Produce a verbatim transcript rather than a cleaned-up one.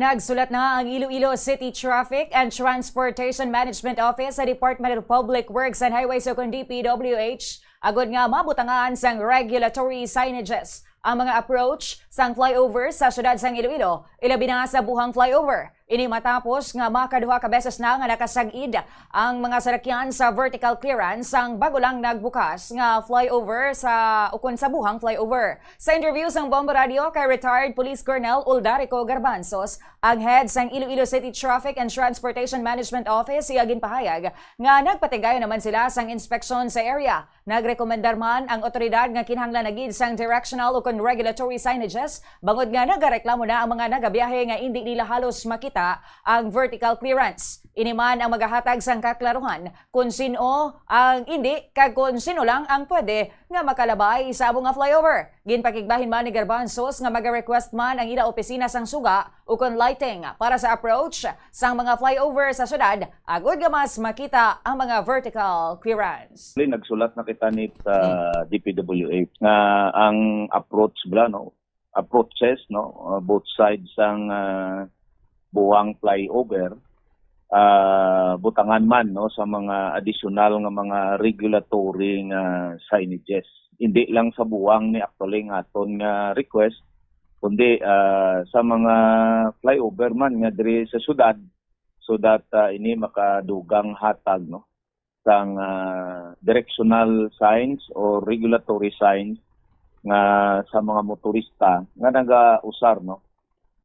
Nagsulat na ang Iloilo City Traffic and Transportation Management Office sa Department of Public Works and Highways o kon D P W H agod nga mabutangan sang regulatory signages ang mga approach sang flyover sa siyudad sang Iloilo, ilabi na sa Buhang Flyover. Ini matapos nga makaduha ka beses na nga nakasag-id ang mga sarakyan sa vertical clearance sang bago lang nagbukas nga flyover sa ukon sa Buhang Flyover. Sa interview sang Bombo Radio kay retired Police Colonel Uldarico Garbanzos, ang head sang Iloilo City Traffic and Transportation Management Office, iya ginpahayag nga nagpatinggayo naman sila sang inspeksyon sa area. Nagrekomendar man ang otoridad nga kinahanglan na gid sang directional o kon regulatory signages bangod nga nagareklamo na ang mga nagabiyahe nga indi nila halos makita ang vertical clearance. Ini man ang magahatag sang kaklaruhan kon sin-o ang indi kag kon sino lang ang pwede nga makalabay sa amo nga flyover. Ginpakigbahin man ni Garbanzos nga maga-request man ang ila opisina sang suga o kon lighting para sa approach sang mga flyover sa syudad agud nga mas makita ang mga vertical clearance. Actually, nagsulat na kita ni sa D P W H nga ang approach bala, no, approaches, no, uh, both sides sang uh, Buhang flyover, uh, butangan man, no, sa mga additional nga mga regulatory nga signages. Hindi lang sa Buhang ni actually nga aton nga request, kundi uh, sa mga flyover man nga diri sa syudad, so that uh, ini makadugang hatag, no, sang uh, directional signs or regulatory signs nga sa mga motorista nga nagausar, no,